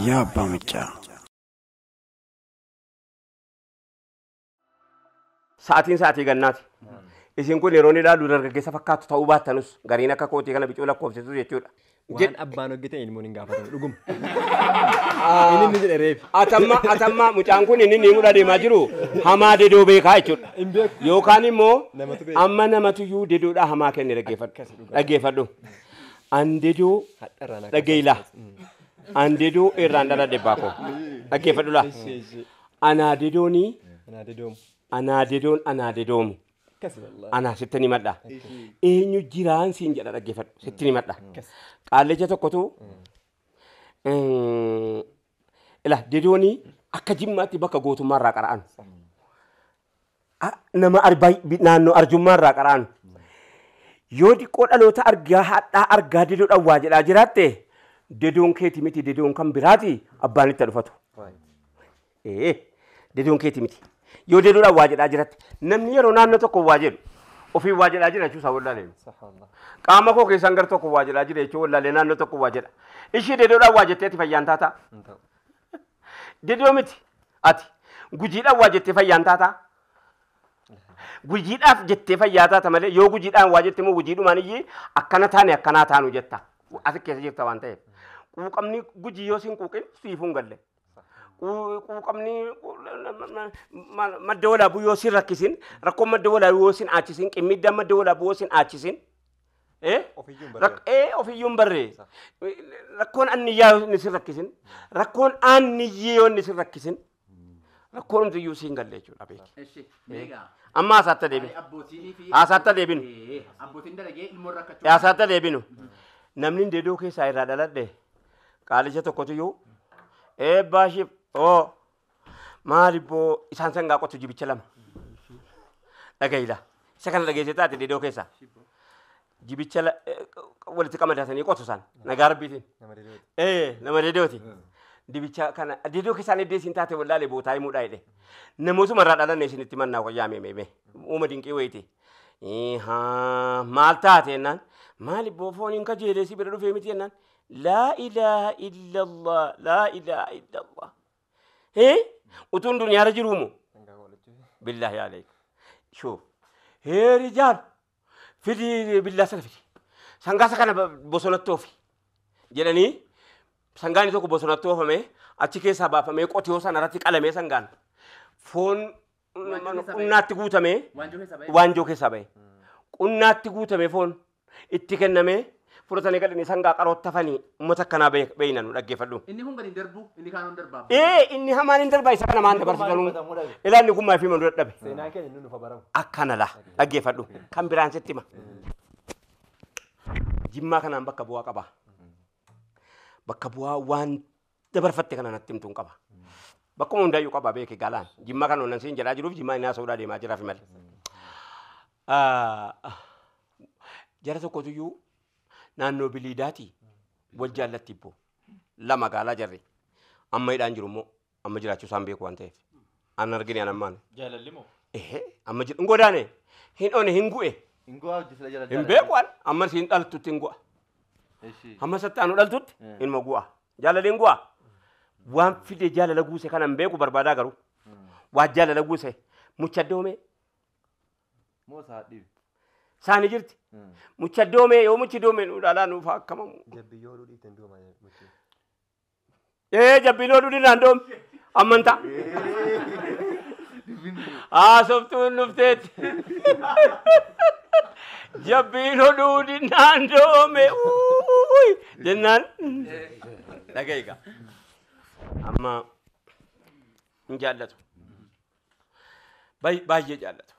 Raayyaa Abbaa Miccaa. Sa'aatiin sa'aatii gannaati. Isin kun yeroo inni ilaalu dargaggeessa fakkaatu ta'uu baattanus gariin akka kootii kana bicuu lakkoofsisu jechuudha. Waan abbaan hojjete ilmoon hin gaafatamu dhuguma. Inni inni jedhe reefi. Atamma mucaan kun inni ni mudha deemaa jiru hamaa dedoo beekaa jechuudha. Yookaan immoo amma namatuyyuu dedoodhaa hamaa kenne dhaggeeffadhu. Dhaggeeffadhu. An dedoo dhageeyla. An dedoo irraan dhaladhe baakoo. Dhaggeeffadhu laa. Anaa dedoonii. Anaa dedoon anaa dedoomu. Anaa sitti ni madha. Eenyu jiraan siin jedha dhaggeeffadhu. Sitti ni madha. Qaallicha tokkotu ila dedoonii akka jimmaatti bakka gootummaa irraa qara'an. Nama naannoo arjummaa irraa qara'an. Yoo xiqqoo dhaloota argaa hadhaa argaa dedoodhaan waa jedhaa jiraatte dedoon keeti miti dedoon kan biraati abbaan itti dhufatu. Dedoon keeti miti. Yoo dedoodhaan waa jedhaa jiraatte namni yeroo naannoo tokko waa jedhu ofii waa jedhaa jira jechuusaa wallaalee. Qaama koo keessaan gara tokko waa jedhaa jira jechuu wallaalee naannoo tokko waa jedha. Ishii dedoodhaan waa jetteeti fayyaan taataa. Dedoo miti ati gujiidhaan waa jettee fayyaan taataa. Gujiidhaaf jettee fayyaa taata malee yoo gujiidhaan waa jette immoo gujiidhumaan iyyii akkana taane akkanaa taanu jetta. Asi keessa jirta waan ta'eef. Quuqamni gujii yoo siin quuqin siifuu hin galle. Quuqamni madda walaabuu yoo sin rakkisin rakkoon madda walaabuu yoo sin aachisin qimmiddaan madda walaabuu yoo sin aachisin. Ofiyyuu hin barree. Rakkoon anniyyaa yoo sin rakkisin rakkoon anniyyee yoo sin rakkisin rakkoon humtiyyuu siin galle jechuudha beeki. Amma haasaatti deebinu. Haasaatti deebinu. Haasaatti deebinu. Namni dedoo keessaa irraa dhaladhe qaalicha tokkotuyyuu eebbaa shif oo maalibboo isaan sangaa qotu jibicha lama. Dhagayila. Isa kana dhageessee taate dedoo keessaa. Jibicha walitti qamadatanii qotu isaan nagaa rabbiitiin. Nama dedooti. Dibicha kana dedoo keessaan iddoo isin taate wallaalee bootaa himuudhaa jedhe. Namootuma irraa dhalanne isinitti mannaa wayyaa meemee uuma dinqii wayiiti. Maal taate jennaan maalibboo fooniin kajeelee si bira dhufee miti jennaan. Laa ilaaha illallah laa ilaaha illallah. Utuun duniyaarra jiruumu. Billaahi aleek. Shuuf. Hee rijaal fidi billaa sana fidi. Sangaa isa kana bosonatti oofi jedhanii sangaan tokko bosonatti oofame achi keessaa baafamee qotiyoo sana irratti qalamee sangaan foon qunnaatti guutamee waanjoo keessaa bahe. Qunnaatti guutamee foon itti kennamee fudhatanii gadhanii sangaa qaroottafanii uummata akkanaa beeyna nu dhaggeeffadhu. Inni kun gadi hin darbu inni kaan hin darbaa. Inni hamaan hin darbaa isa kana maan dabarsitanuu ilaalli kun maafii manuu dadhabe. Seenaan keenya inni nuuf baramu. Akkana laa dhaggeeffadhu kan biraan sitti hima. Jimmaa kanaan bakka bu'aa qaba. Bakka bu'aa waan dabarfatte kana natti himtuun qaba. Bakkuma hundaayyuu qaba beeke galaan. Jimmaa kana onnan siin jedhaa jiruuf jimmaa inni haasa'uudhaa deemaa jiraaf malee. Jara tokkotuyyuu naannoo biliidaati wal jaallatti ibboo lama gaalaa jarri amma hidhaan jiru immoo amma jiraachuu isaan beeku waan ta'eef an argine an ammaan. Jaalalli moo? Amma jiru hin godaane hin one hin gu'e. Hin beeku an amma siin dhaltutti hin gu'a. Hamma sattaanu dhaltutti inuma gu'a. Jaalalli hin gu'a. Waan fide jaalala guuse kana hin beeku barbaadaa garuu. Waan jaalala guuse mucha doomee. Moo saadhiif? Saani jirti. Mucha doomee yoo muchi doomee nu dhaalaa nuuf akkamamu. Jabbiyyoo oduu dhiiftan dooma muchi. Jabbiin oduu dhiiftan doome. Ammantaa. Haasoftuun dhufteetti. Jabbiin oduu dhiiftan doome. Jennaan. Dhaga'iga. Amma hin jaallatu. Baay'ee jaallatu.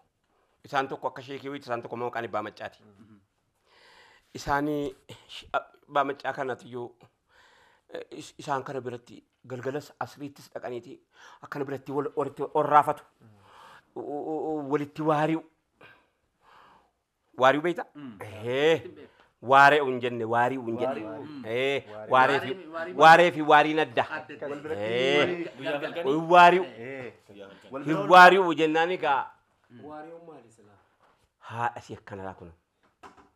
Isaan tokko akka sheekii wayiiti isaan tokko maqaan abbaa maccaati. Isaanii abbaa maccaa kanatiyyuu isaan kana biratti galgalas asriittis dhaqaniiti akkana biratti walitti orraafatu. Walitti waari'u. Waari'u beektaa? Waaree hin jenne waari'u hin jenne. Waaree fi waariin adda. Waari'u. Waari'u jennaan egaa. Haadha si akkanarraa kun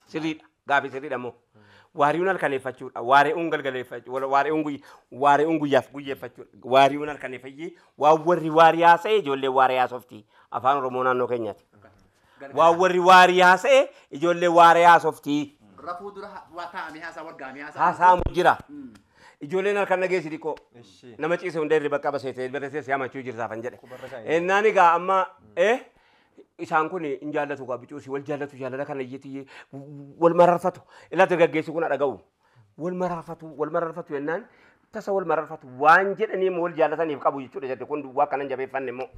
sirriidha. Gaafii sirriidha moo? Waari'uun halkaneeffachuudha. Waari'uun galgaleeffachuudha. Waari'uun guyyaaf guyyeeffachuudha. Waari'uun halkaneeffayyee waan warri waarii haasa'e ijoollee waarii haasofti. Afaan Oromoo naannoo keenyaati. Waan warri waarii haasa'e ijoollee waarii haasofti. Rafuu dura waa taa'amee haasaa wargaamee haasaa. Haasa'amu jira. Ijoolleen halkan dhageessi xiqqoo. Nama ciise hunda irri bakka baseetee barreessee si'amachuu jirsaafan jedhe. Ennaan egaa amma isaan kun hin jaallatu gaa bicuusi wal jaallatu jaalala kana iyyatti wal mararfatu. Ilaa dargaggeessi kun dhaga'u. Wal mararfatu jennaan tasa wal mararfatu waan jedhanii wal jaallataniif qabu jechuudha jedhe kun duwwaa kanan jabeeffanne immoo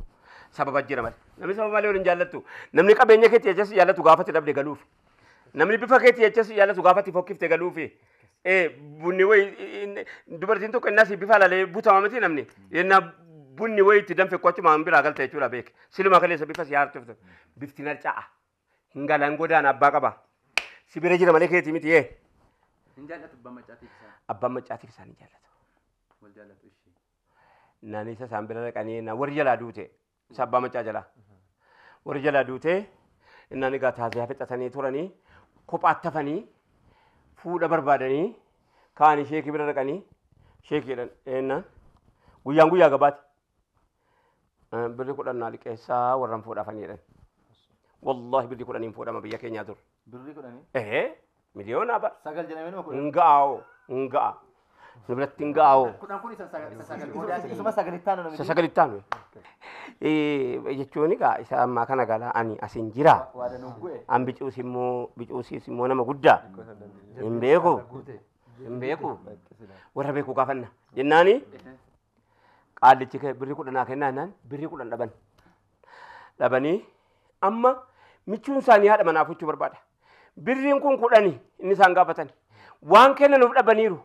sababa jira malee. Namni sababa malee wal hin jaallattu. Namni qabeenya keetti jechas jaallatu gaafatti dhabde galuufi. Namni bifa keetti jechas jaallatu gaafatti fokkifte galuufi. Bunni wayi dubartiin tokko innas bifa laalee butama miti namni. Yennaa bunni wayi itti danfe qochuma biraa galta jechuudha beek. Siluma kaleessa bifa si haartufte. Bifti narca'a. Hin galan godaan abbaa qaba. Si bira jira malee keetii miti yee. Hin jaallatu abbaan maccaatiif isaan. Abbaan maccaatiif isaan hin jaallatu. Wal jaallatu ishee. Naan isa isaan bira dhaqanii na warri jalaa duute. Isa abbaa maccaa jalaa. Warri jalaa duute innaan egaa taasisaa fixatanii turanii kophaatti hafanii fuudha barbaadanii kaanii sheekii bira dhaqanii sheekiidhaan ennaan guyyaan guyyaa gabaati. Birri 10 naa liqeessaa warran fuudhaafanii jedhan. Wallaahi birri 10 fuudhama biyya keenyaa dur. Birri 10? Miliyoona bara. 9 jedhamee nama 10. Hin ga'aawoo hin ga'a. Nu biratti hin ga'aawoo. 10 kun isa 9 isuma 9 taanu namni. Isa 9 taanu. Jechuun egaa isa ammaa kana gala ani asin jira. An bicuusi immoo nama guddaa. Hin beeku. Hin beeku. Warra beeku gaafanna. Jennaani qaallichi birri 10 naa kennaa jennaan birri 10 dhaban. Dhabanii amma michuun isaanii haadha manaa fuchuu barbaada. Birriin kun 10 inni isaan gaafatan. Waan kennanuuf dhabaniiru.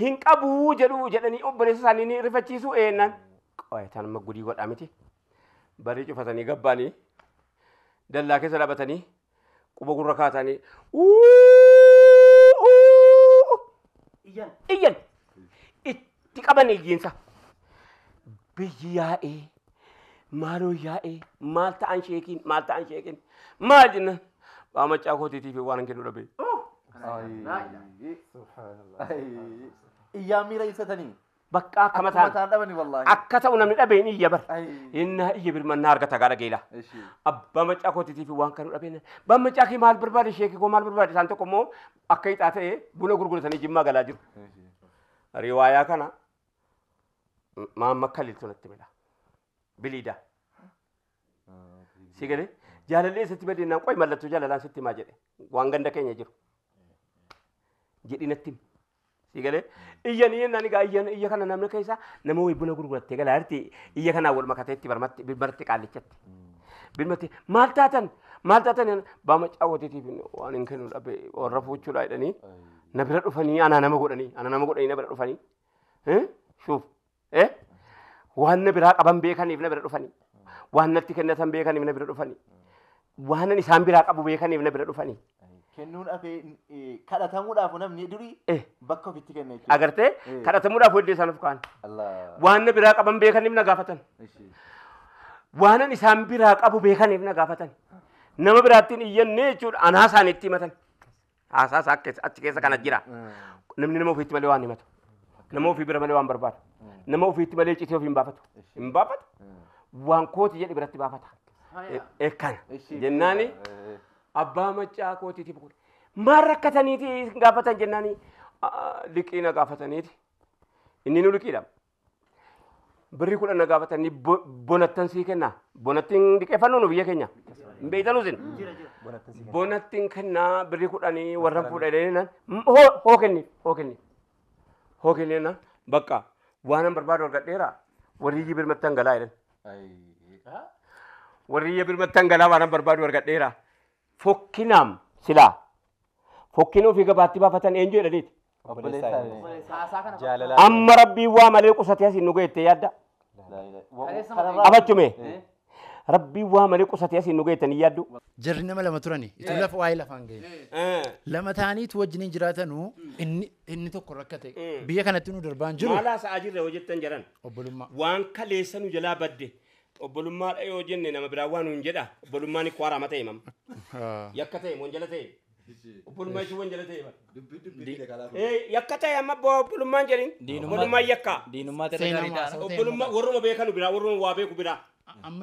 Hin qabuu jedhu jedhanii obboleessa isaanii ni rifachiisu eennan. Qo'ataan amma gudii godhaa miti. Barii cufatanii gabbaanii dallaa keessa dhaabatanii quba gurra kaatanii iyyan itti qaban iyyiinsa. Biyyi yaa'ee maaloo yaa'ee maal ta'an sheekiin maal ta'an sheekiin maal jennan waa maccaa kootiitiif waan hin kennu dhabee. Iyyaa miira ibsatanii. Bakka akka mataan dhabani wallaahi. Akka ta'u namni dhabeen iyya bar. Innaa iyya birmannaa argata gaadha geela. Abbaa maccaa kootiitiif waan kennu dhabeen. Abbaan maccaa kee maal barbaade sheekii koo maal barbaade isaan tokko immoo akka hixaa ta'e buna gurguratanii jimmaa galaa jiru. Riwaayaa kana maamma kaliltu natti mila. Biliida. Si galee jaalallee sitti badeenaan qoy mallattoo jaalalaan sitti himaa jedhe waan ganda keenya jiru. Jedhi natti himi. Si galee iyyanii yennaan egaa iyya kana namni keessa nama wayii buna gurgurattee galaa jirti iyya kanaan wal makateetti barmatti qaallichatti. Birmatti maal taatan baama caawwateetiif waan hin kennu dhabe warra fuuchuudha jedhanii na bira dhufanii ana nama godhanii na bira dhufanii. Shuuf waan na biraa qaban beekaniif na bira dhufanii waan natti kennatan beekaniif na bira dhufanii waan isaan biraa qabu beekaniif na bira dhufanii. Kennuun hafee kadhatamuudhaaf namni durii bakka ofitti kenna jechuudha. Agartee kadhatamuudhaaf hojii isaan of kaa'an. Waan na biraa qaban beekaniif na gaafatan. Waan isaan biraa qabu beekaniif na gaafatan. Nama biraattiin iyyannee jechuudha anaa isaaniitti himatan. Haasaa achi keessa kana jira. Namni nama ofiitti malee waan himatu. Nama ofii bira malee waan barbaadu. Nama ofiitti malee citee ofii hin baafatu. Hin baafatu. Waan kooti jedhe biratti baafata. Kana jennaani abbaa maccaa kootiitiif godhe. Maal rakkataniiti gaafatan jennaani liqii na gaafataniiti. Inni nu liqiidha. Birri 10 na gaafatanii bonattan sii kenna. Bonattiin liqeeffannu nu biyya keenya. Hin beektanuu isin. Bonattiin kennaa birri 10 warra fuudhanii hoo kenniif hoo kenniif. Hoo kenniif bakka waan an barbaadu argadheera warri iyyi birmattan galaa jedhan. Warri iyya birmattan galaa waan an barbaadu argadheera. Fokkinaam silaa fokkina ofii gabaatti baafatan eenyu jedhaniiti. Amma rabbiin waa malee qusatee asiin nu geettee yaadda. Abachume rabbiin waa malee qusatee asiin nu geettanii yaaddu. Jarri nama lama turani itti lafa waa'ee lafaan ga'e. Lama ta'aniitu wajjiniin jiraatanuu inni tokko rakkate biyya kanatti nu darbaan jiru. Maal haasa'aa jirre hojjettan jedhan. Obbolummaa. Waan kaleessa nu jalaa badde obbolummaadha yoo jenne nama biraa waan nuun jedha obbolummaan ikko haraama ta'e mama. Yakka ta'e wanjala ta'e. Obbolummaa jechuun wanjala ta'e bara. Yakka ta'e amma obbolummaan jedhin. Obbolummaan yakka. Diinummaa ta'e gaarii ta'a. Obbolummaa warruma beekanu biraa warruma waa beeku biraa.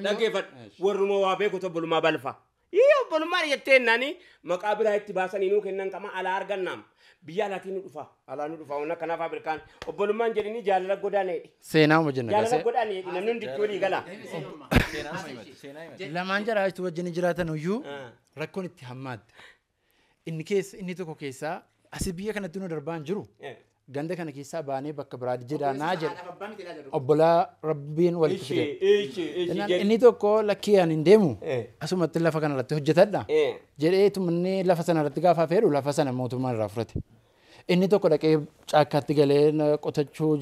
Dhaggeeffadhu warruma waa beekutu obbolummaa balfa. Ii obbolummaan jettee naani maqaa biraa itti baasanii nuu kennan qama alaa argannaam. Biyya alaatiin nu dhufa. Alaa nu dhufa. Wanna kanaaf Afrikaan obbolummaan jedhini jaalala godaaneedhi. Seenaa uma jenna Jaalala godaaneedhi namni hundi itti walii gala. Lamaan jaraatu wajjin jiraatan iyyuu rakkoon itti hammaatte. Inni keessa inni tokko keessaa asii biyya kanatti nu darbaan jiru. Ganda kana keessaa baanee bakka biraa jedhaanaa jedha. Obbolaa Rabbiin walitti fide. Inni tokko lakkii ani hin deemu asumatti lafa kanarratti hojjetadha. Jedhee tumannee lafa sanarratti gaafa feedhu lafa sana mootummaan irraa fudhate. Inni tokko dhaqee caakkaatti galee qotachuu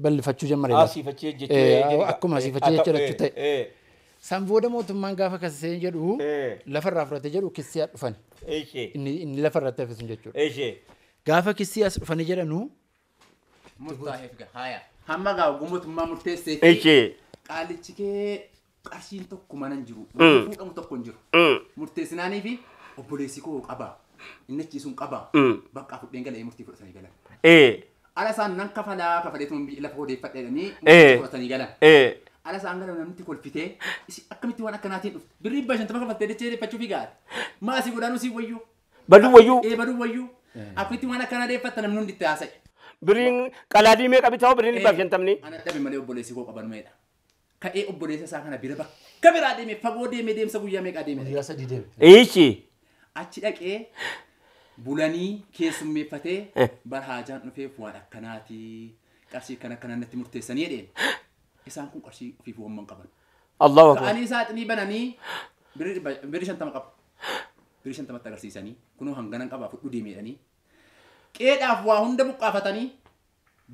bal'ifachuu jalqabe. Akkuma asiifachee jechuu ta'e. San booda mootummaan gaafa kasisee jedhu lafarraa fudhate jedhu kissii dhufan. Inni lafarratti hafe sun jechuudha. Gaafa kissii as dhufanii jedhanu murtaa'eef gahaaya. Hamma gaa mootummaa murteessee fi qaalichi kee qarshiin tokko mana hin jiru. Fuudhamu tokko hin jiru. Murteessinaanii fi obboleessi koo qaba. Inni achiisuun qaba. Bakka fudheen galee murtii fudhatanii galan. Ala isaan nan kafalaa kafaleetu lafa odeeffadhe jedhanii murtii fudhatanii galan. Ala isaan galan namni kolfitee akkamitti waan akkanaatiin dhufte. Birrii 50 kafaltee dachee deeffachuu fi gaara. Maasii godaanuu sii wayyuu. Baduu wayyuu. Baduu wayyuu. Akkamitti waan akkanaa deeffatta namni hundi itti haasa'e. Biriin qalaadii meeqa bitaa biriin 150. Ana dhabe malee obboleessi koo qaban meedha. Ka'ee obboleessa isaa kana bira bakka biraa deeme fagoo deeme deemsa guyyaa meeqa deeme. Guyyaa 3 deeme. Ishi. Achi dhaqee bulanii keessummeeffatee bar haajaan dhufeef waan akkanaati qarshii kana akkana natti murteessanii jedheen. Isaan kun qarshii ofiif waamman qaban. Allahu akbar. Ka'anii saaxinii bananii birrii 50 qabu. Birrii 50 agarsiisanii kunoo hanganan qabaa fudhu deeme jedhanii. Qeedhaaf waa hunda buqqaafatanii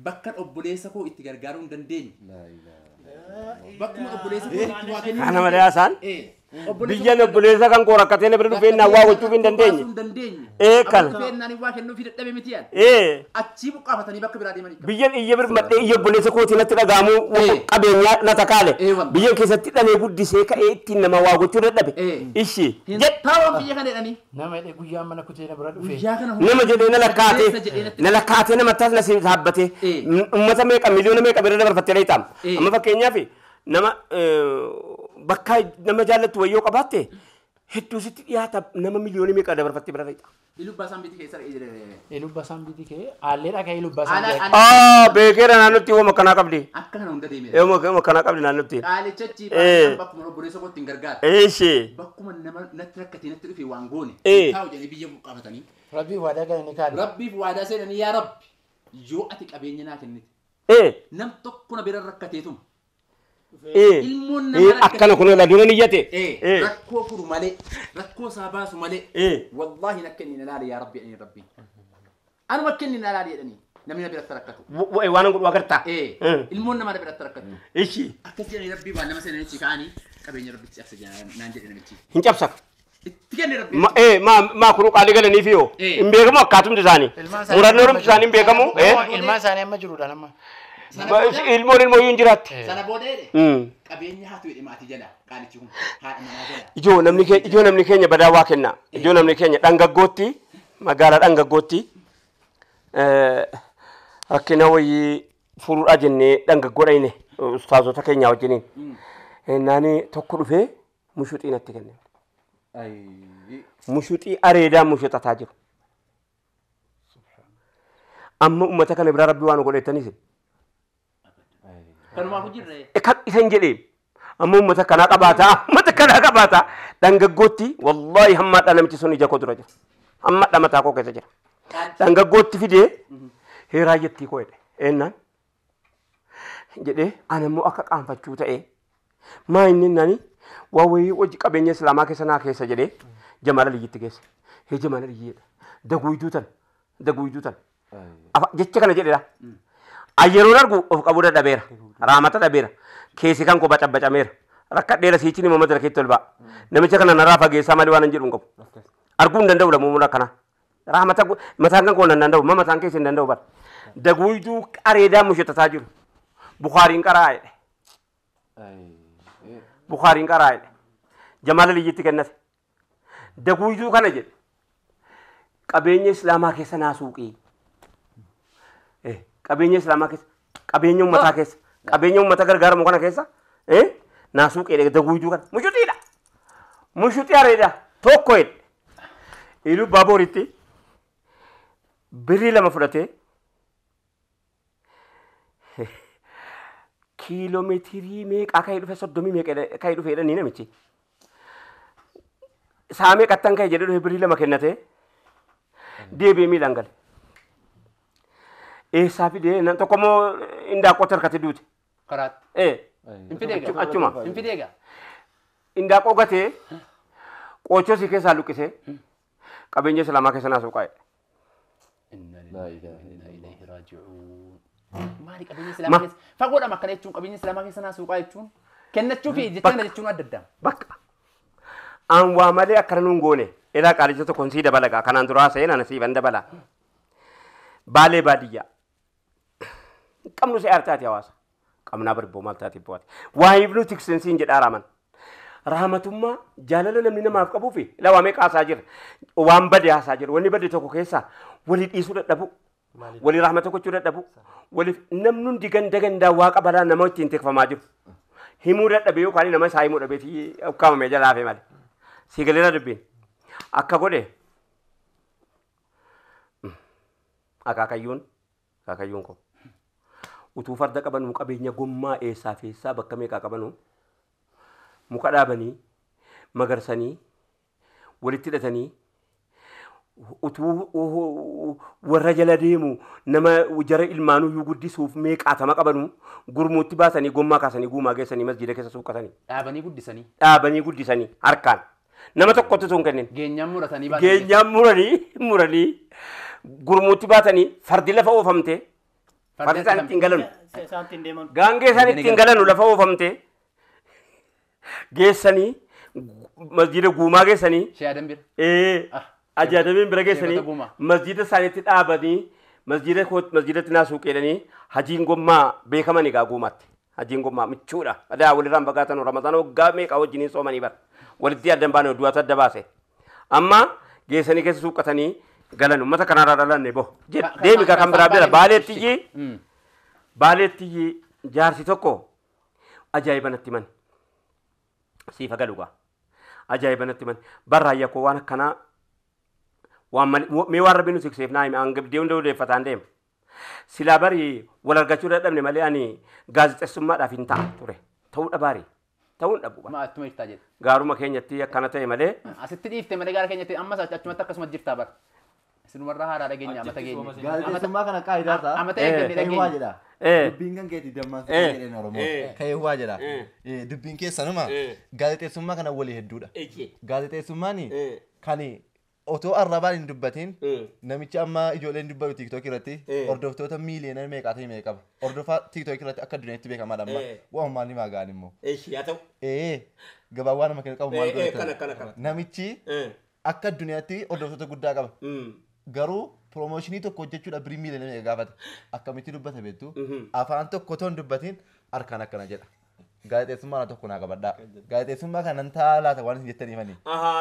bakka obboleessa koo itti gargaaruu hin dandeenye. Bakkuma obboleessa koo itti waa kennuu. Kana malee haasaan biyyan obboleessa kan koo rakkatee na bira dhufee naan waa gochuuf hin dandeenye. Kana. Dhufee naan waa kennuuf dadhabe miti yaad. Achii buqqaafatanii bakka biraa deemanii. Biyyan iyya bir madhee iyya obboleessa kootii natti dhaga'amu qabeenyaa na takaale. Biyyan keessatti dhalee guddisee ka'ee ittiin nama waa gochuu dadhabe. Ishi. Taawwan biyya kana jedhanii. Nama jedhee guyyaa mana kutee na bira dhufee. Nama jedhee na lakkaatee. Na lakkaatee nama taas na siin dhaabbatee. Uummata meeqa miliyoona meeqa bira dabarfattee dha. Amma fakkeenyaaf nama bakka nama jaallattu wayyoo qabaatte hedduu sitti dhiyaata nama miliyoona meeqa dabarfattee bira dha. Ilubbaa saambitii keessa dhaqee Ilubbaa saambitii kee aallee dhaqee ilubbaa saambitii. Beekeera naannootti yooma akkanaa qabdi. Akka kana hunda deemee. Yooma akkanaa qabdi naannootti. Qaalichachi bakkuma obboleessa kootti hin gargaara. Eeshi. Bakkuma nama natti rakkatee natti dhufe waan goone. Taa'u jedhanii biyya buqqaafatanii. Rabbiif waadaa galanii kaadhe. Rabbiif waadaa seenanii yaa Rabbi yoo ati qabeenya naa kennite. Nam tokko na bira rakkateetum. Ilmoon nama Akkana kun ola dura niyyate. Rakkoo furu malee rakkoo isaa baasu malee wallaahi na kenni na laali yaa Rabbi jedhanii Rabbi. Anuma kenni na laali jedhanii namni na biratti rakkatu. Waan godhu agartaa. Ilmoon nama na biratti rakkatu. Ishi. Akkas jedhanii Rabbi waan nama seenanii achi ka'anii qabeenya Rabbitti cabsa naan jedhe namichi. Hin cabsa. Itti kenne Rabbi. Maa kunu qaalii galaniif yoo hin beekamu akkaatumti isaanii. Murannoo isaanii hin beekamu. Ilmaan isaanii amma jiruudhaan amma. Ilmoon ilmooyyuu hin jiraatti. Sana booda qabeenya haatu jedhe maatii jala qaalichi kun haadha manaa jala. Ijoo namni keenya badaa waa kenna. Ijoo namni keenya dhangaggootti magaalaa dhangaggootti rakkina wayii furuudhaa jennee dhangaggoo dhayne ustaazota keenyaa wajjiniin. Naani tokko dhufee mushuxii natti kenne. Mushuxii areedaa mushuxataa jiru. Amma uummata kana biraa rabbi waan godhettaniis. Kanumaaf hojirre. Kan isan jedhee amma uummata kanaa qabaataa uummata kanaa qabaataa dhangaggootti wallaahi hammaadha namichi sun ija koo dura jira. Hammaadha mataa koo keessa jira. Dhangaggootti fidee heeraa jettii koo jedhe eenyaan jedhee ana immoo akka qaanfachuu ta'ee maa inni nani waa wayii hojii qabeenya islaamaa keessa naa keessa jedhee Jamaal Aliyyiitti geesse. Hee Jamaal Aliyyi jedha. Daguuyduu tan. Jecha kana jedheera. Ayyeroon argu of qabuu dadhabeera. Raamata dhabeera. Keessi kan koo bacabacameera. Rakkadheera siichiin immoo madara keetti ol ba'a. Namicha kana narraa fageessaa malee waan hin jedhu hin qabu. Arguu hin danda'u lamuun akkana. Raamata mataan kan koo hin danda'u. Ma mataan keessa hin danda'u bara. Daguuyduu areedaa mushatataa jiru. Bukaariin qaraa jedhe. Bukaariin qaraa jedhe. Jamaal Aliyyiitti kennate. Daguuyduu kana jedhe. Qabeenya Islaamaa keessa naa suuqii. Qabeenya Islaamaa keessa, qabeenya uummataa keessa, qabeenya uummata gargaaramu kana keessa naa suuqii daguutuu kana. Mushuxiidha. Mushuxii hareedha. Tokko jedhe. Iluu Baabooritti birrii 2 fudhatee kiiloomeetirii meeqaa ka'ee dhufe 30 meeqa ka'ee dhufe jedhanii namichi. Saamee qattan ka'e jedhee dhufe birrii 2 kennatee deebi'ee miilaan gale. Eessaa fidee tokko immoo indaaqqootti harkatti duute. Karaatti. Hin fideega. Achuma. Hin fideega. Indaaqqoo gatee qoochoo si keessaa luqqisee qabeenya Islaamaa keessa naa suuqaa jedhe. Inna lillahi wa inna ilayhi raaji'uun. Maali qabeenya Islaamaa keessa? Fagoodhama akkana jechuun qabeenya Islaamaa keessa naa suuqaa jechuun kennachuu fi jecha kana jechuun adda adda. Bakka. An waa malee akkana nuun goone. Elaa qaalicha tokkoon sii dabala gaa kanaan duraa seenaan siifan dabala. Baalee baadiyyaa. Qabnu si'aar taate hawaasa. Qabnaa barboo maal taate bu'aate. Waa hibnu tiksin siin jedhaa raaman. Rahmatummaa jaalala namni namaaf qabuu fi ilaa waa meeqa haasaa jira. Waan bade haasaa jira. Wanni bade tokko keessaa walii dhiisuu dadhabu. Walii rahmata gochuu dadhabu. Waliif namni hundi ganda gandaa waaqa balaa nama ittiin tikfamaa jiru. Himuu dadhabe yookaan nama isaa himuu dhabeetii ukkaamamee jalaa hafe malee. Sii galeera dubbiin. Akka godhe akaakayyuun koo utuu farda qabanuu qabeenya gommaa eessaa fi eessaa bakka meeqaa qabanuu muka dhaabanii magarsanii walitti hidhatanii utuu warra jala deemu nama jara ilmaanuyyuu guddisuuf meeqaatama qabanuu gurmuutti baasanii gommaa kaasanii guumaa geessanii masjiida keessa suuqqatanii. Dhaabanii guddisanii. Dhaabanii guddisanii harkaan. Nama tokkotti osoo hin kennin. Geenyaan muratanii baatanii. Geenyaan muranii gurmuutti baatanii fardi lafa oofamte. Fardi isaan ittiin galanu. Gaangee isaan ittiin galanu lafa oofamte. Geessanii masjiida guumaa geessanii. Shee Adam bira. Ajaa'ibeen bira geessanii masjiida isaaniitti dhaabanii masjiidatti naa suuqeedhanii hajiin gommaa beekaman egaa guumaatti. Hajiin gommaa michuudha. Adaa walirraan fagaatan Ramadaan waggaa meeqa wajjiniin soomanii bara. Walitti addan baane du'aatu adda baase. Amma geessanii keessa suuqqatanii galan uummata kanarraa dhalanne boho. Deemi kan biraa bira baaleetti jaarsi tokko ajaa'iba natti himan. Siifa galugaa. Ajaa'iba natti himan. Barraayya koo waan akkanaa waan malee mee waan rabbiin nu tikseef naa hime hangabdee hunda odeeffataan deema. Silaa barii wal argachuu dadhabne malee ani gaazexeessummaadhaaf hin ta'a ture. Ta'uu dhabaari. Ta'uun dhabu. Ma attuma jirtaa jedhe. Gaaruma keenyatti akkana ta'e malee. Asitti dhiifte malee gaara keenyatti ammas achumatti akkasuma jirtaa bara. Isinumarraa haaraa dhageenya amata geenya. Gaazexeessummaa kana qaayidaa ta'a. Amata eeggannee Ka'ee dhageenya. jedha. Dubbiin kan keetii dammaan si jedheen Oromoo. Ka'ee waa jedha. Dubbiin keessanuma gaazexeessummaa kana walii hedduudha. Gaazexeessummaan kan otoo arrabaan hin dubbatin namichi amma ijoolleen dubbatu TikTok irratti hordoftoota miiliyoona meeqaa ta'e meeqa qaba. Hordofaa TikTok irratti akka addunyaatti beekamaadha amma. Waan maal himaa ga'an immoo. Yaa ta'u. Gabaa waan nama kennu qabu maal godhatan. Namichi akka addunyaatti hordoftoota guddaa qaba. Garuu piroomooshinii tokko hojjechuudhaaf birrii miiliyoona meeqa gaafata. Akkamitti dubbata beektu? Afaan tokko otoo hin dubbatin harkaan akkana jedha. Gaazexeessummaa tokko naa qabadhaa. Gaazexeessummaa kanan ta'a laata waan isin jettaniifani.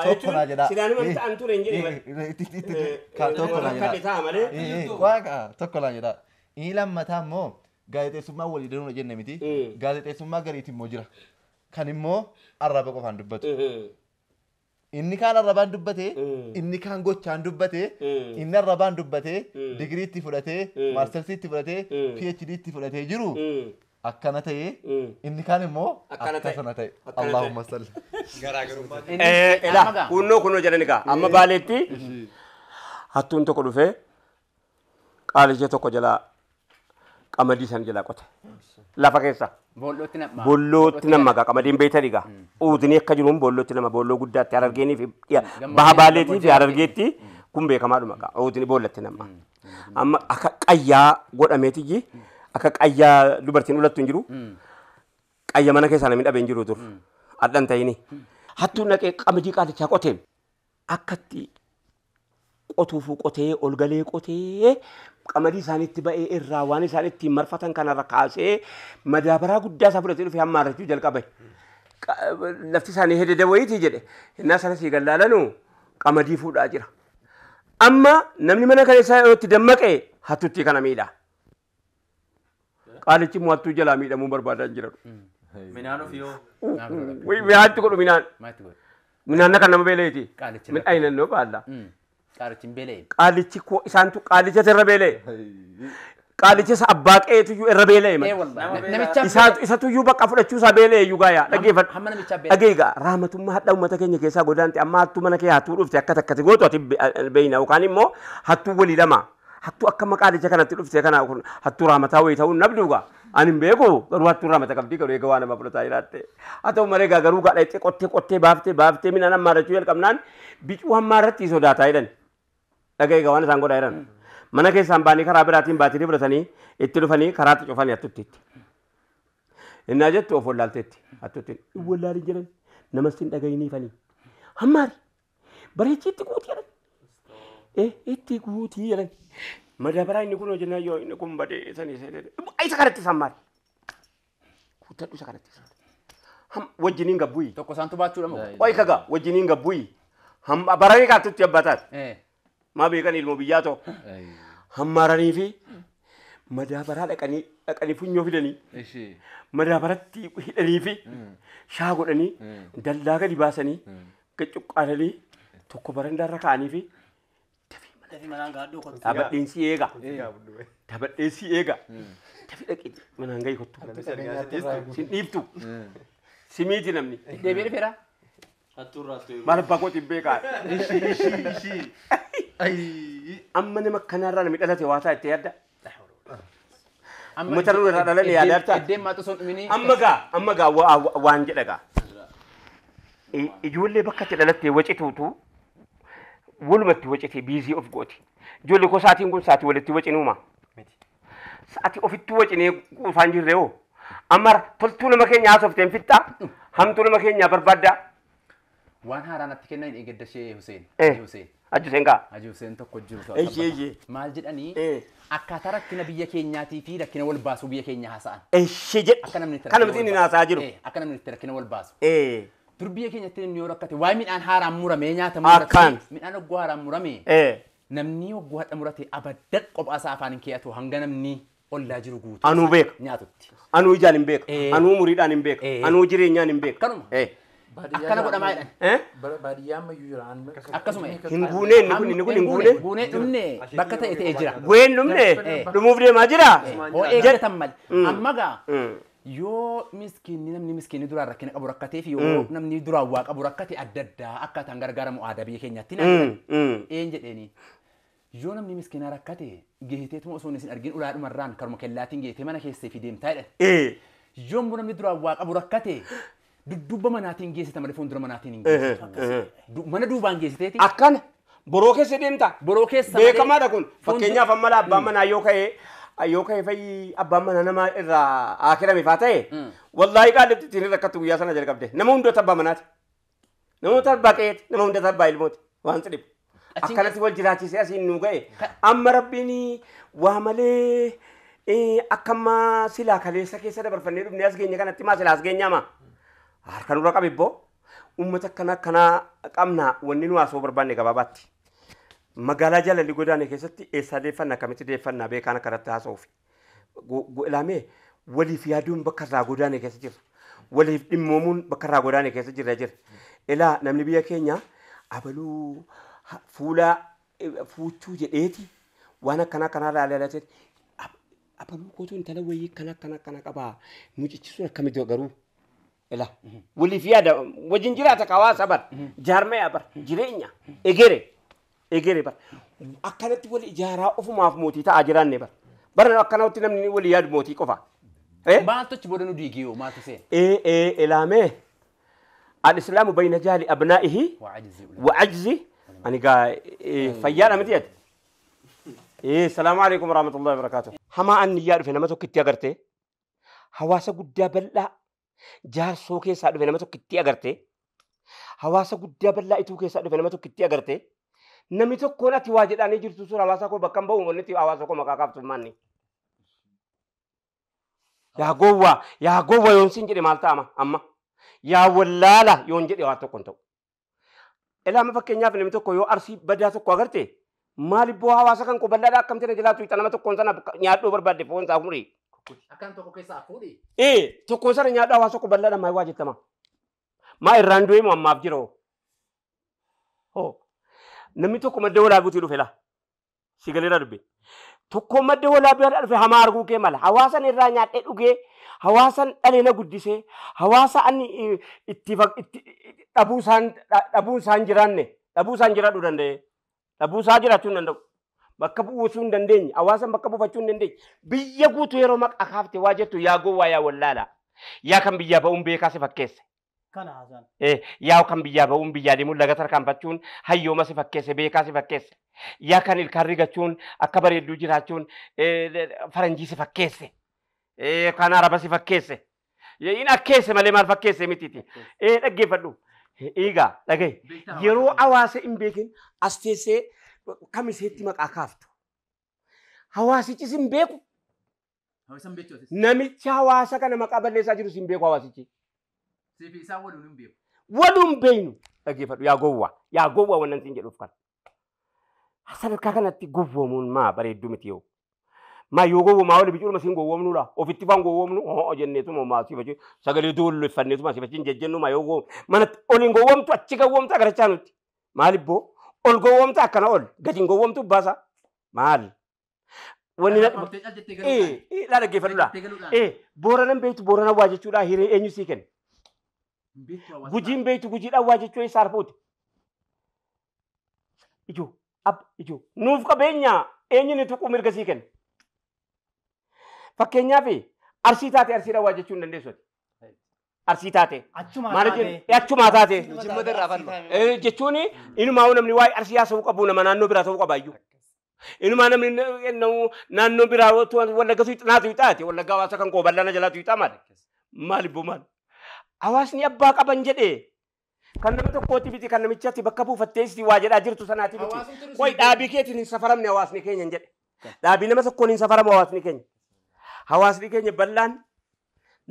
Tokko naa jedhaa. Silaanuma ta'an ture hin jedhe. Tokko naa jedhaa. Waaqa tokko naa jedhaa. Inni lammataa immoo gaazexeessummaa walii danuudha jenne miti. Gaazexeessummaa gariitti immoo jira. Kan immoo arraba qofaan dubbatu. Inni kaan arrabaan dubbate, inni kaan gochaan dubbate, inni arrabaan dubbate, digiriitti fudhatee, maastarsiitti fudhatee, PhDtti fudhatee jiru. Akkana ta'e, inni kaan immoo akkasana ta'e. Allahumma salli. Elaa kunnoo jedhan egaa amma baaleetti hattuun tokko dhufee qaalicha tokko jalaa qamadii sana jalaa qote. Lafa keessa. Boollootti nama. Boollootti nama gaa qamadiin beektan egaa. Uudni akka jiruun boollootti nama boolloo guddaatti harargeenii fi baha baaleetii fi harargeetti kun beekamaadhuma gaa uudni boollatti nama. Amma akka qayyaa godhameetiyyi akka qayyaa dubartiin ulattu hin jiru. Qayya mana keessaa namni dhabee hin jiru dur. Addan ta'ini. Hattuun naqee qamadii qaalichaa qotee akkatti qotuufuu qotee ol galee qotee qamadii isaaniitti ba'ee irraa waan isaan ittiin marfatan kanarra kaasee madaabaraa guddaa isaa fudhatee dhufee hamma arrachuu jalqabe. Lafti isaanii hededa wayiitii jedhe. Innaa sana sii gallaalanu qamadii fuudhaa jira. Amma namni mana keessaa yeroo itti dammaqe hattutti kana miidha. Qaalichi immoo hattuu jalaa miidhamuu barbaadaa hin jiran. Minaan ofii hoo? Midhaan godhu midhaan. Maatti godhu. Midhaan kan nama beela'eeti. Qaalichi Midhaan naannoo baalla. Qaalichi hin beela'e. Qaalichi koo isaantu qaalicha irra beela'e. Qaalicha isa abbaa qe'eetu irra beela'e Ee malee. wallahi. Namicha Isaatu isatu iyyuu bakka fudhachuu isaa beela'e iyyuu gaayaa dhaggeeffadhu. Hamma namichaa beela'e. Dhageegaa rahmatummaa hadha uummata keenya keessaa godaante amma hattuu mana kee hattuu dhufte akka takkati gootu ati beeyna yookaan immoo hattuu walii lama hattuu akka maqaalicha kanatti dhufte kana kun hattuu rahmataa wayii ta'uun nabduugaa ani hin beeku garuu hattuu rahmata qabdii garuu eega waa nama fudhataa jiraatte haa ta'u malee gaa garuu gaadha itti qottee qottee baaftee baaftee midhaan hammaarrachuu jalqabnaan bicuu hammaarratti sodaataa jedhan dhageegaa waan isaan godhaa jiran mana keessaan baanii karaa biraatiin baatirii fudhatanii itti dhufanii karaatti cufanii hattutti. Innaa jettu of wallaalteetti hattutti wallaalin jedhan namas hin dhagayiniifanii hammaari bareechii itti guutii jedhan itti guutii jedhan madabaraa inni kun hojjennaa yoo inni kun badee sanii sanii isa kanatti hammaari guuttadhu isa kanatti wajjiniin gabbuyi Tokko isaantu baachuudha moo? qoy kaga wajjiniin gabbuyi hamma baranii kaattutti abbataat maa beekan ilmoo biyyaa ta'u hammaaranii fi madaabaraa dhaqanii dhaqanii funyoo fidanii madaabaratti hidhanii fi shaa godhanii dallaa gadi baasanii cuqqaalanii tokko barandaarra kaa'anii fi dhaabadheen si eega dhaabadheen si eega dafii dhaqee manaan gahi kottu sin dhiiftu si miiti namni Deebi'ee dhufeera. maal abbaa kootiin beekaa amma nama kanarraa namni dhalate waa ta'a itti yaadda. Uummata irraa dhalanne yaadatta. Iddeen maatu osoo hin dhuminii. Amma gaa waan jedha gaa. Ijoollee bakka itti dhalatte wacituutu walumatti wacite biizii of gooti. Ijoollee koo sa'aatiin kun sa'aatii walitti wacinuuma. Sa'aatii ofittuu wacinee quufaan jirre hoo. Amma toltuu nama keenya haasofteen fixxaa hamtuu nama keenya barbaaddaa. Waan haaraa natti kennan eeggadda ishee Hussein. Hussein. Haji Hussein gaa. Haji Hussein tokko jiru. Ishee ishee. Maal jedhanii akkaataa rakkina biyya keenyaatii fi rakkina wal baasuu biyya keenya haasa'an. Ishee jedhi. Akka namni itti Kan namni inni haasa'aa jiru. Akka namni itti rakkina wal baasu. Dur biyya keenyatti namni yoo rakkate waa'ee midhaan haaraan muramee nyaatamu Akkaan. Midhaan hogguu haaraan murame. Namni hogguu hadha murate abadda kophaa isaa afaan hin keeyatu hanga namni ollaa jiru guutuu. Anuu beeka. Nyaatutti. Anuu ijaan hin beeka. Anuu muriidhaan hin beeka. Anuu jireenyaan hin beeka. Kanuma. Akkana godhamaa jedhan. Baadiyyaa ammayyuu jira. Akkasuma. Hin guunee inni kun hin guunee. Guunee dhumne bakka ta'e ta'ee jira. Gueen dhumne dhumuuf deemaa jira. Hoo eeggatan malee. Amma gaa yoo miskiinni namni miskiinni duraan rakkina qabu rakkatee fi yoo namni duraan waa qabu rakkate adda addaa akkaataan gargaaramu aadaa biyya keenyaatti naan jedhan. Een jedheeni. Yoo namni miskiinaa rakkate geeteetuma osoo isin argin ulaadhumarraan karuma kellaatiin geetee mana keessee fi deemtaa jedhan. Yoo immoo namni duraan waa qabu rakkate dudduuba manaatiin geessita malee fuuldura manaatiin hin geessitu. Mana duubaan geessiteeti. Akkana boroo keessa deemta. Boroo keessa Beekamaadha kun. Fakkeenyaaf amma abbaan manaa yoo ka'e fayyi abbaan manaa nama irraa akirame faa ta'e wallaahi qaallifti ittiin rakkattu guyyaa sana jalqabde. Nama hundoota abbaa manaati. Nama hundoota abbaa qe'eeti. Nama hundoota abbaa ilmooti. Waan si dhibu. Akkanatti wal jiraachisee asiin nu ga'e. Amma rabbiin waa malee akka ammaa silaa kaleessa keessa dabarfannee dhufnee as geenye kanatti maa silaa as geenyaama. Harka nurra qabe ibboo uummata akkana akkanaa qabna wanni nu haasoo barbaanne gabaabaatti. Magaalaa jaalalli godaane keessatti eessaa deeffanna akkamitti deeffannaa beekaan akkanatti haasa'uuf. Ilaamee waliif yaaduun bakka irraa godaane keessa jirra. Waliif dhimmoomuun bakka irraa godaane keessa jirra jira. Ilaa namni biyya keenya abaluu fuula fuuchuu jedheeti waan akkana akkanaa ilaalaa abaluu kootu intala wayii akkana akkana akkana qabaa mucichi sun akkamitti garuu. Ila waliif yaada wajjin jiraata hawaasa bar jaarmaya bar jireenya egere egere bar akkanatti wal ijaaraa ofumaaf mootii ta'aa jiraanne bar bara akkanatti namni wal yaadu mootii qofa. Maaltu achi booda nu diigee maaltu seen? Ilaamee al-islaamu bayna jaali abnaa'ihi wa ajzi ani gaa fayyaadha miti ati. Salaamu alaikum warahmatullahi wabarakatuh. Hamaa anni yaa dhufe nama tokkitti agarte hawaasa guddaa bal'aa jaarsoo keessaa dhufe nama tokkitti agarte hawaasa guddaa bal'aa ituu keessaa dhufe nama tokkitti agarte namni tokkoon ati waa jedhaanii jirtu sun hawaasa koo bakka hin ba'u wanni hawaasa koo maqaa kaaftu maanni. Yaa gowwaa yoon siin jedhe maal ta'ama amma yaa wallaala yoon jedhe waan tokko hin ta'u. Ilaama fakkeenyaaf namni tokko yoo arsii badaa tokko agarte Maal ibboo hawaasa kan koo bal'aadhaa akkamti na jalaatu hixa nama tokkoon sana nyaadhuu barbaadde foon isaa fuudhi. Akkan tokko keessaa fuudhi. Tokkoon sana nyaadhuu hawaasa koo bal'aadhaa maa waa jettama. Maa irraan du'ee moo ammaaf jira hoo. Namni tokko madda walaabuutii dhufe laa. Si galeera dubbe. Tokko madda walaabii dhufe hamaa arguu kee mala. Hawaasan irraa nyaadhee dhugee hawaasan dhalee na guddisee hawaasa ani itti dhabuu isaan jiraanne dhabuu isaan jiraadhuu danda'e. Dhabuu isaa jiraachuu hin danda'u. Bakka bu'uusuu hin dandeenye. Hawaasan bakka buufachuu hin dandeenye. Biyya guutuu yeroo maqaa kaaftee waa jettu yaa gowwaa yaa wallaala. Yaa kan biyyaa ba'uun beekaa si fakkeesse. Kana haasaan. Yaa kan biyyaa ba'uun biyyaa deemuun laga tarkaanfachuun hayyooma si fakkeesse beekaa si fakkeesse. Yaa kan ilkaan rigachuun akka bareedduu jiraachuun faranjii si fakkeesse. Kan araba si fakkeesse. Inni akkeesse malee maal fakkeesse mitiiti. Dhaggeeffadhu. Egaa dhagahi. Yeroo hawaasa hin beekin as teessee kamiseetti maqaa kaaftu. Hawaasichis hin beeku. Namichi hawaasa kana maqaa balleessaa jirus hin beeku hawaasichi. Siifi isaan waluun hin beeku. Waluun beeknu dhaggeeffadhu yaa gowwaa yaa gowwaa wannan siin jedhuuf kana. Sadarkaa kanatti gowwoomuun maa bareedduu miti yoo. Maa yoo gowwoomaa oli bicuudhuma siin gowwoomnuudha. Ofitti faan gowwoomnu hoo jenneetuma maa siifachi sagalee doolleeffanneetuma siifachi hin jejjennu maa yoo gowwoomnu. Manatti ol hin gowwoomtu achi gowwoomtu agarachaa nuti. Maal ibboo ol gowwoomtu akkana ol gadi hin gowwoomtu baasa. Maal? Wanni na laa dhaggeeffadhu laa. Booranan beektu boorana waa jechuudha hiree eenyu sii kenna. Gujiin beektu gujiidhaan waa jechuu eessa arfuuti? Ijoo ab ijoo nuuf qabeenya eenyu ni tuquu mirga sii kenna. Fakkeenyaaf arsii taate arsiidhaan waa jechuu hin dandeessu. Arsii taate. Achumaa taate. Jechuun inumaa namni waa'ee arsii haasa'uu qabu nama naannoo biraa ta'uu qaba iyyuu. Inumaa namni naannoo biraa wallagga naatu hixaate wallagga hawaasa kan koo bal'aana jalaatu hixaa maali? Maal ibboo maal? Hawaasni abbaa qaban jedhee kan nama tokkooti miti kan namichaatti bakka buufattee si waa jedhaa jirtu sanaati miti. Qoy dhaabii keetiin hin safaramne hawaasni keenya hin jedhe. Dhaabii nama tokkoon hin safaramu hawaasni keenya. Hawaasni keenya bal'aan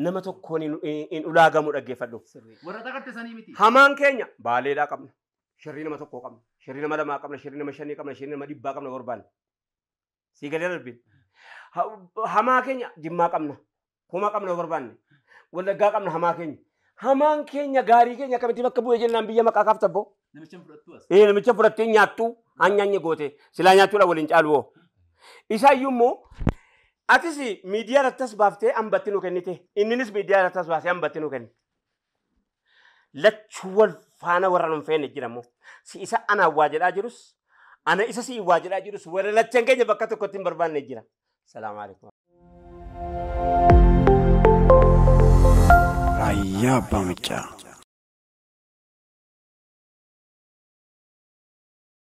nama tokkoon hin ulaagamu dhaggeeffadhu. Warra xaqatte sanii miti. Hamaan keenya baaleedhaa qabna. Shirrii nama tokkoo qabna. Shirrii nama lamaa qabna. Shirrii nama shanii qabna. Shirrii nama dhibbaa qabna barbaanne. Sii galee darbin. Hamaa keenya jimmaa qabna. Kuma qabna barbaanne. Wallaggaa qabna hamaa keenya. Hamaan keenya gaarii keenya akkamitti bakka bu'ee jennaan biyya maqaa kaafta abboo. Namicha fudhattu as. Namicha fudhattee nyaattu hanyaanye goote silaa nyaachuudha waliin caalu hoo. Isaayyuu immoo atis miidiyaa irrattas baaftee hambatti nu kennite inninis miidiyaa irrattas baasee hambatti nu kenne. Lachuu wal faana warra nu hin feene jira immoo si isa anaan waa jedhaa jirus ana isa si waa jedhaa jirus warra lachan keenya bakka tokkotti hin barbaanne jira. Salaamu alaikum. Raayyaa Abbaa Macaa.